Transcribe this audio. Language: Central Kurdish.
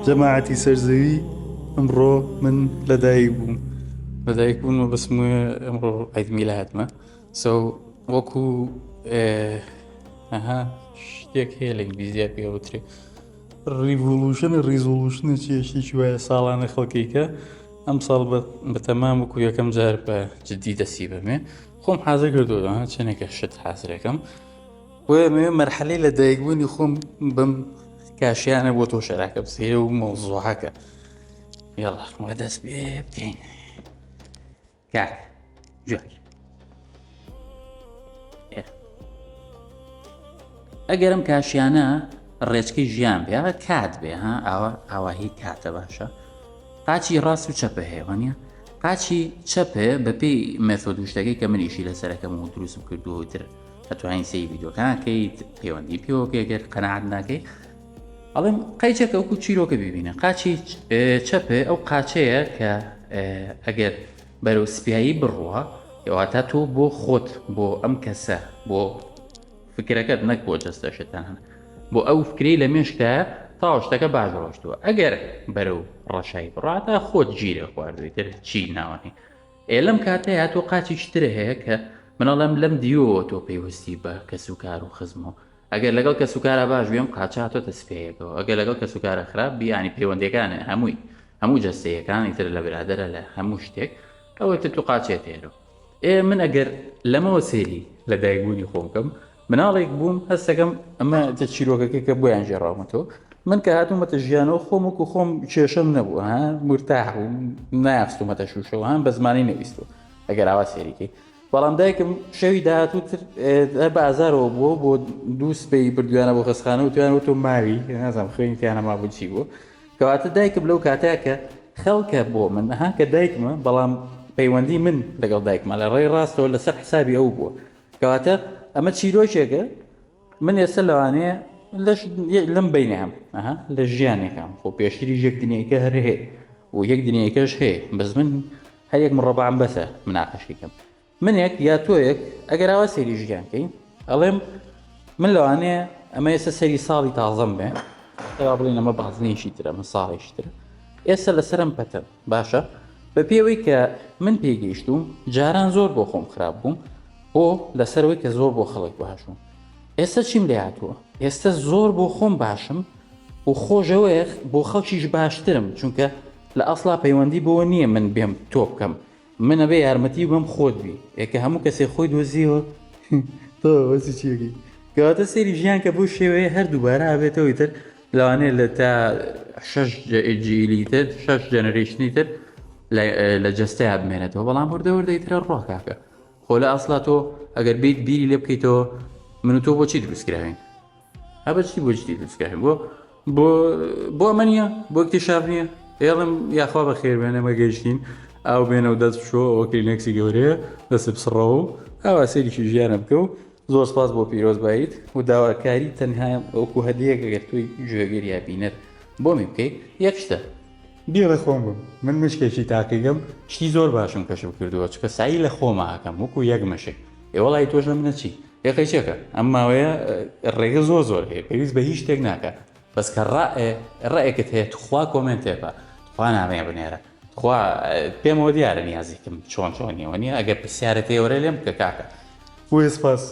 جەماعەتی سەر زەوی ئەمڕۆ من لەدایک بووم. لەدایک بوون مەبەستم وایە ئەمڕۆ عید میلادمە سۆ وەکو ئەها شتێک هەیە لە ئینگلیزیا پێ وترێ revolution resolution چیە شتێکی وایە ساڵانە خەڵکیکە ئەم ساڵ بە تەمام وەکو یەکەم جار بە جدی دەسی بەمێ خۆم حازر کردووە چەندێکە شت حازرەکەم بۆیە مەوێ مەرحەلەی لە دایکبوونی خۆم بم کاشیانە بۆ تۆ شەراکە بسەیرە و مەوزوعەکە یاڵا وە دەست پێ بکەین کاک جوان ئەگەر ئەم کاشیانە ڕێچکەی ژیان بێ کات بێ ها ئاوا ئاواهی کاتە باشە قاچی ڕاست و چەپە هەیە وانە قاچی چەپێ بەپێی مێتۆد و شتەکەی کە من ئیشی لەسەرەکەم و دروستم کردووە تر ئەتوانین سەیری ڤیدیۆکان کەیت پەیوەندی پێوەکەی گەر قەناعەت ناکەی ئەڵێم قەیچەکە وەکو چیرۆکە ببینە قاچی چەپێ ئەو قاچەیە کە ئەگەر بەرەو سپیایی بڕوە واتە تۆ بۆ خۆت بۆ ئەم کەسە بۆ فکرەکەت نەک بۆ جەستەشتان بۆ ئەو فکری لە مێشکدایە تا شتەکە باش ڕۆشتووە ئەگەر بەرەو ڕەشایی بڕاتە خۆت گیرە خواردووی تر چی ناوانی ئێ لەم کاتەیا تۆ قاچێکی ترە هەیە کە من ئەڵێم لەم دیوەوە تۆ پەیوەستی بە کەسوکار و خزم و ئەگەر لەگەڵ کەسوکارا باش بی ئەم قاچە هاتۆتە سپیەکەوە ئەگەر لەگەڵ کەسوکارە خراپ بی یانی پەیوەندیەکان هەمووی هەموو جەستەیەکانی تر لە برادەرە لە هەموو شتێک ئەوەی تر تو قاچێت هێرۆ ئێ من ئەگەر لەمەوە سێری لە دایکبوونی خۆم کەم مناڵێک بووم هەستەکەم ئەمە جە چیرۆکەکە کە بۆیان ژێڕاومەتەوە من کە هاتوومەتە ژیانەوە خۆم وەکو خۆم کێشەم نەبوو ها مرتاح بووم ناخستومەتە شوشەوە هەم بە زمانی نەویستوە ئەگەر ئاوا سێریکەی بەڵام دایکم شەوی داهاتوو تر بە ئازارەوە بووە بۆ دوو سپەی بردویانە بۆ خەستخانە و تویان وتۆ ماوی نازانم خوێنی تیانە مابوو چی بوو کەواتە دایکم لەو کاتەیە کە خەڵکە بۆ من ها کە دایکمە بەڵام پەیوەندی من لەگەڵ دایکمە لە ڕێی ڕاستەوە لەسەر حسابی ئەو بووە کەواتە ئەمە چیرۆکێکە من ئێستا لەوانەیە لەش لەم بینام لە ژیانێکم خۆ پێشتری یەک دنیایکە هەر هەیە و یەک دنیایکەش هەیە بەس من هەر یەک مڕەبام بەسە مناقەشیکەم منێک یا تۆیەک ئەگەر ئاوا سەیری ژیان کەین ئەڵێم من لەوانەیە ئەمە ئێستا سەری ساڵی تازەم بێ ئێوە بڵین ئەمە بازنەیەکی ترە من ساڵێکی ترە ئێستا لەسەرم پەتەم باشە بە پێوەی کە من پێگەیشتوم جاران زۆر بۆ خۆم خراپ بووم بۆ لەسەرەوەی کە زۆر بۆ خەڵک باش بووم ئێستا چیم لێ هاتووە ئێستا زۆر بۆ خۆم باشم و خۆشەوەیە بۆ خەڵکیش باشترم چونکە لە ئەسڵا پەیوەندی بۆ نییە من بێم تۆ بکەم من ئەبێ یارمەتی بەم خۆت بی ئێ کە هەموو کەسێ خۆی دۆزیەوە تۆ وەسی چیەکەی کەواتە سەیری ژیان کە بەو شێوەیە هەر دووبارە ئەبێتەوە ئیتر لەوانەیە لە تا شەش جیلی تر شەش generation ی تر لە جەستەیا بمێنێتەوە بەڵام وردە وردە ئیترە ڕۆ کاکە خۆ لە ئەسڵا تۆ ئەگەر بیت بیری لێ بکەیتەوە من و تۆ بۆچی دروست کراوین هەبە چی بۆ جدی دروستکراوین بۆ بۆ بۆ ئەمە نییە بۆ اکتشاف نییە ئێڵم یاخوا بە خێر بێنە مە گەیشتین ئاو بێنە و دەست بشۆ ئەوە کلینێکسی گەورەیە دەست بسڕەوە و ئاوا سەیرێکی ژیانە بکە و زۆر سپاس بۆ پیرۆزباییت و داواکاری تەنها وەکو هەدیەک ئەگەر تۆی گوێگر یا بینەر بۆمی بکەی یەک شتە بیڵێ خۆم بم من مشکێکی تاقیگەم شتی زۆر باشم کەشف کردووە چکە سەعی لە خۆما ئەکەم وەکو یەک مشک ئێ وەڵی تۆش لە منە چی ئێ قەیچەکە ئەم ماوەیە ڕێگە زۆر زۆر هەیە پێویست بە هیچ شتێک ناکە بەس کە ڕائێ ڕێکت هەیە تخوا کۆمێنتێ بە تخوا نامەیە بنێرە تخوا پێمەوە دیارە نیازیکم چۆن چۆنیەوە نییە ئەگەر پرسیارت هەیە وەرە لێم بکە کاکە بۆیە سپاس.